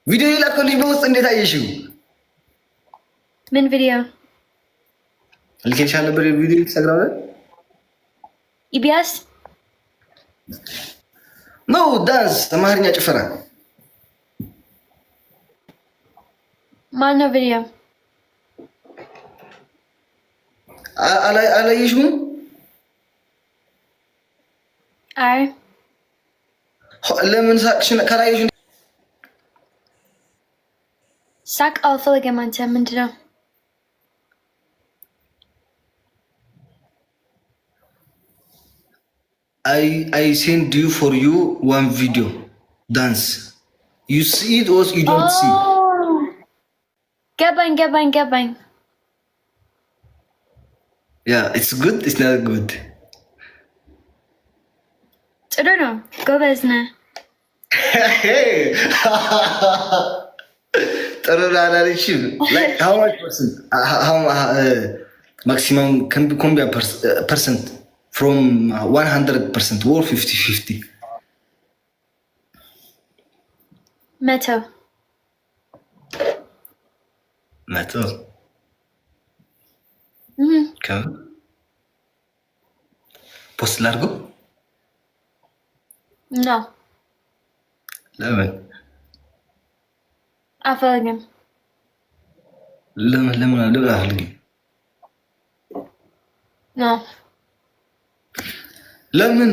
ቪዲዮ የላከልሽ በውስጥ እንዴት አየሽው? ምን ቪዲዮ ልኬልሻ ነበር? ቪዲዮ ኢንስታግራም ላይ። ኢቢኤስ? No, ዳንስ፣ አማርኛ ጭፈራ። ማነው ቪዲዮ? አላየሽውም? አይ። ለምን ሳቅሽ? ካላየሽ ሳቅ አልፈልግም። አንተ ምንድን ነው? I send you for you one video dance. You see it or you don't see? ገባኝ ገባኝ ገባኝ። Yeah, it's good, it's not good? ጥሩ ነው። ጎበዝ ነህ። ጥሩ ላላለችም። Maximum combien percent from 100% or 50-50? 100። 100? Post ላድርገው? No. ለምን? አልፈልግም። ለምን ለምን ለምን አልፈልግም? No. ለምን?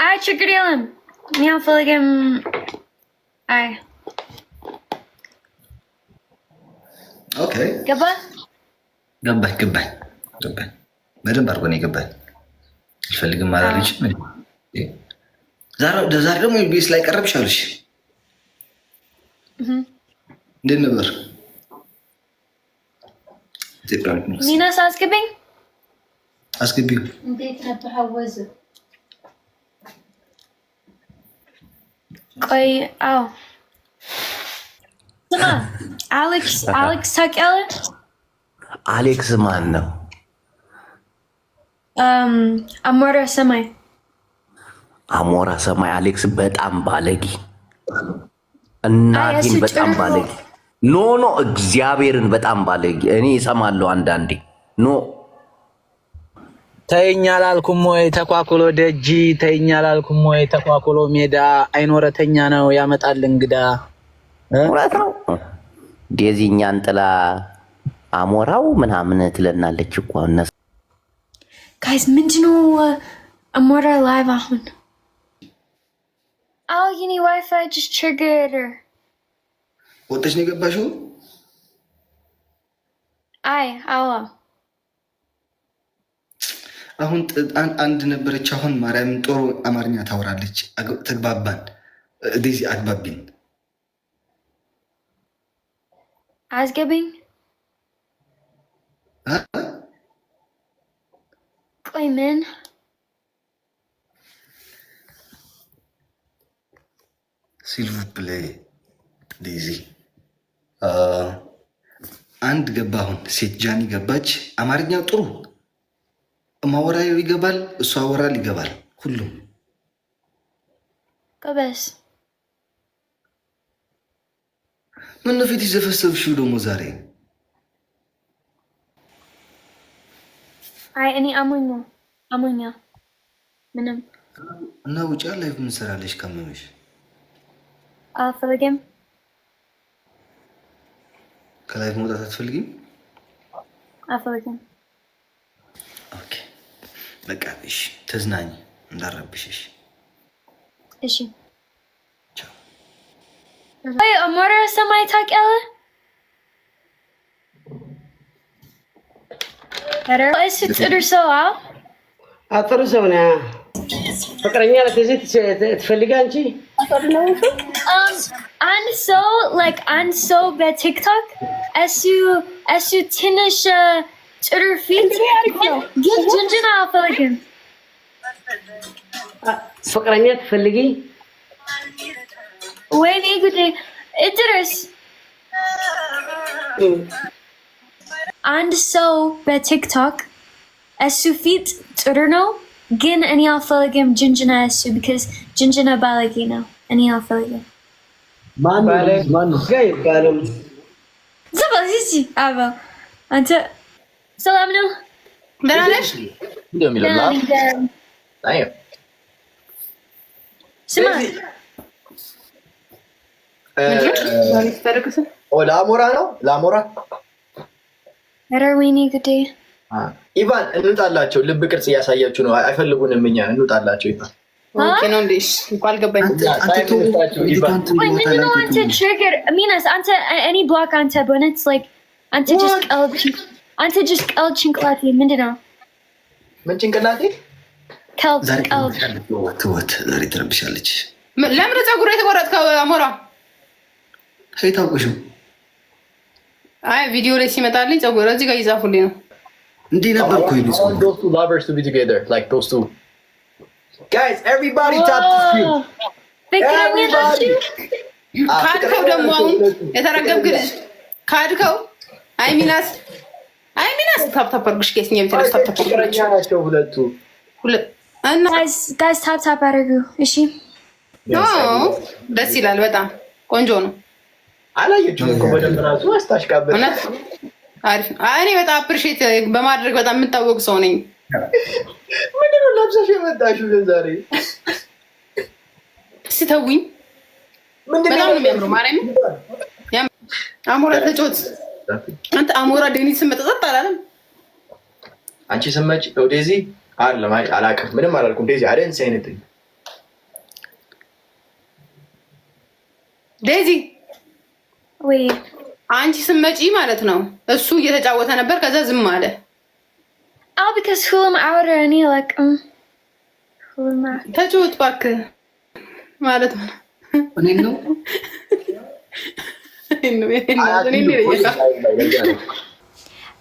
አይ፣ ችግር የለም። እኔ አልፈልግም። አይ። Okay. ገባ? ገባኝ ገባኝ ገባኝ። በደንብ አድርጎ ነው የገባኝ። አልፈልግም አላለችም። ዛሬ ደግሞ ቤስ ላይ ቀረብሽ አሉሽ። እንዴት ነበር? ሚናስ አስገቢኝ። አስገቢው። እንዴት ነበር? ሀወዝ? ቆይ፣ አዎ፣ ስማ አሌክስ፣ አሌክስ ታውቂያለህ? አሌክስ ማን ነው? አሞራ ሰማይ። አሞራ ሰማይ አሌክስ በጣም ባለጌ፣ እናቴን በጣም ባለጌ። No, no፣ እግዚአብሔርን በጣም ባለጌ። እኔ እሰማለሁ አንዳንዴ። No. ተይኝ አላልኩም ወይ ተኳኩሎ ደጅ፣ ተይኝ አላልኩም ወይ ተኳኩሎ ሜዳ፣ አይኖረተኛ ነው ያመጣል እንግዳ። እውነት ነው። ዴዚ እኛን ጥላ አሞራው ምናምን ትለናለች እኮ እነሱ። Guys፣ ምንድነው አሞራ live አሁን? አዎ፣ የኔ WiFi just ችግር። ወጥተሽ ነው የገባሽው? አይ፣ አዎ። አሁን አንድ ነበረች። አሁን ማርያምን ጥሩ አማርኛ ታወራለች። ተግባባን። ዴዚ አግባቢን። አስገቢኝ። ቆይ ምን? S'il vous plaît ዴዚ። አንድ ገባ። አሁን ሴት ጃኒ ገባች። አማርኛው ጥሩ ማወራው ይገባል፣ እሱ አወራል ይገባል። ሁሉም። ጎበዝ። ምን ነው ፊት ዘፈሰብሽው ደግሞ ዛሬ? አይ፣ እኔ አሞኛል አሞኛል ምንም። እና ውጭ live ምን ሰራለሽ ካመመሽ? አልፈልግም። ከ live መውጣት አትፈልጊም? አልፈልግም። Okay፣ በቃ እሺ፣ ተዝናኝ፣ እንዳረብሽሽ። እሺ። ወይ አሞራ ሰማይ ታውቂያለህ? ኧረ እሱ ጥሩ ሰው፣ አዎ። ጥሩ ሰው ነው። ፍቅረኛ ለትዚ ትፈልጋ አንቺ? አንድ ሰው፣ like አንድ ሰው በቲክቶክ፣ እሱ ትንሽ ጥሩ ፊት ግን ጅንጅና አልፈልግም። ፍቅረኛ ትፈልጊ? ወይኔ ጉዴ እድረስ። አንድ ሰው በቲክቶክ እሱ ፊት ጥሩ ነው። ግን እኔ አልፈልግም ጅንጅና እሱ because ጅንጅና ባለጌ ነው። እኔ አልፈልግም። ባለጌ አይባልም። ዝም በል እዚህ አበል፣ አንተ ሰላም ነው? ደህና ነሽ? እንደሚለው ደህና ነኝ፣ ደህና ነኝ። ስማ። ለአሞራ ነው፣ ለአሞራ። ኧረ ወይኔ ጉዴ! ኢቫን፣ እንውጣላቸው። ልብ ቅርጽ እያሳያችሁ ነው። አይፈልጉንም። እኛ እንውጣላቸው። ኢቫን። Okay ነው እንዴ? እኮ አልገባኝም። ወይ ምንድን ነው አንተ ችግር? ሚናስ፣ አንተ እኔ block አንተ በእውነት like አንተ just ቀልድ፣ አንተ just ቀልድ ጭንቅላቴ ምንድን ነው? ምን ጭንቅላቴ? ቀልድ ቀልድ። ትወት ዛሬ ትረብሻለች። ለምን ፀጉር የተቆረጥከው አሞራ? ታውቁሽም። አይ ቪዲዮ ላይ ሲመጣልኝ ፀጉር እዚህ ጋር እየጻፉልኝ ነው። እንዲህ ነበር እኮ። I want those two lovers to be together, like those two. Guys, everybody tap the screen. ፍቅረኛ ናችሁ? ካድከው ደግሞ አሁን የተረገብክ ልጅ ካድከው። አይ ሚናስ፣ አይ ሚናስ፣ tap tap አድርጉሽ። ኬስኛ ቤት tap tap። ፍቅረኛ ናቸው ሁለቱ። ሁለት እና Guys, guys, tap tap አድርጉ እሺ። ደስ ይላል። በጣም ቆንጆ ነው። አላየችውም እኮ በደንብ ራሱ አስታሽቃበት። እውነት አሪፍ ነው። እኔ በጣም appreciate በማድረግ በጣም የምታወቅ ሰው ነኝ። ምንድን ነው ለብሰሽ የመጣሽው ግን ዛሬ? ስተውኝ በጣም ነው የሚያምረው። ማርያም፣ አሞራ ተጫወት አንተ። አሞራ ዴኒስ መጠጠጥ አላለም። አንቺ ስመጭ ዴዚ አይደለም። አይ አላውቅም፣ ምንም አላልኩም። ዴዚ፣ I didn't say anything. ዴዚ። ወይ። አንቺ ስመጪ ማለት ነው እሱ እየተጫወተ ነበር። ከዛ ዝም አለ። አዎ፣ because ሁሉም አውረ እኔ አላውቅም። ሁሉም ተጫወት እባክህ ማለት ነው። እኔ ነው። እኔ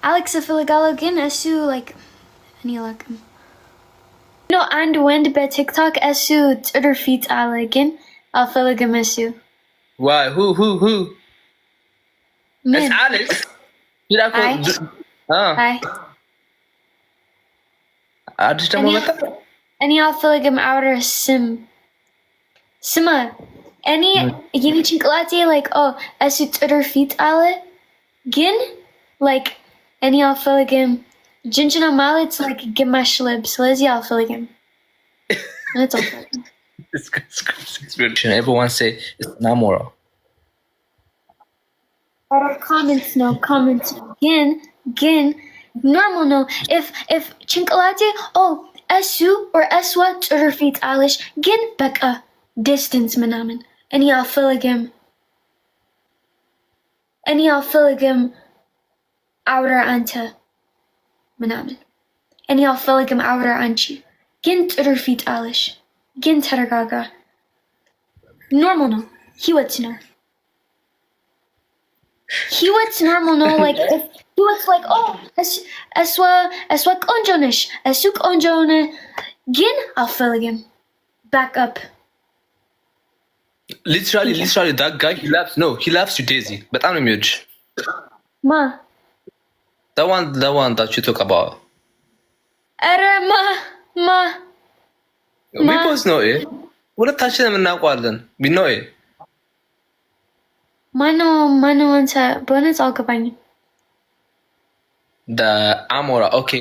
አሌክስ እፈልጋለሁ ግን እሱ like እኔ አላውቅም። No፣ አንድ ወንድ በቲክቶክ እሱ ጥሩ ፊት አለ ግን አልፈልግም እሱ። Why? Who? Who? Who? ምን? It's Alex. Did I call? አይ። Ah, አይ። አዲስ ደግሞ መጣ። እኔ አልፈልግም አውረ ስም። ስማ፣ እኔ የኔ ጭንቅላቴ like oh እሱ ጥሩ ፊት አለ ግን like እኔ አልፈልግም። ጅንጅና ማለት like ግማሽ ልብ፣ ስለዚህ አልፈልግም። እውነት አልፈልግም። Everyone say it's Namora. ኧረ comment ነው፣ comment ነው። ግን normal ነው። If ጭንቅላቴ oh እሱ or እሷ ጥሩ ፊት አለሽ ግን በቃ distance ምናምን እኔ አልፈልግም። እኔ አልፈልግም አውራ አንተ ምናምን፣ እኔ አልፈልግም አውራ አንቺ ግን ጥሩ ፊት አለሽ ግን ተረጋጋ። Normal ነው፣ ህይወት ነው። ህይወት normal ነው። Like if ህይወት like oh እሷ ቆንጆ ነሽ፣ እሱ ቆንጆ ነው ግን አልፈልግም። Back up. Literally, literally, that guy, he loves, no, he loves you, Daisy. በጣም ነው የሚወድሽ። ማ? The one that you talk about. ኧረ ማ ማ? We both know it. ሁለታችንም እናውቀዋለን። We know it. ማነው ማነው አንተ? በእውነት አልገባኝም። The Amora, okay.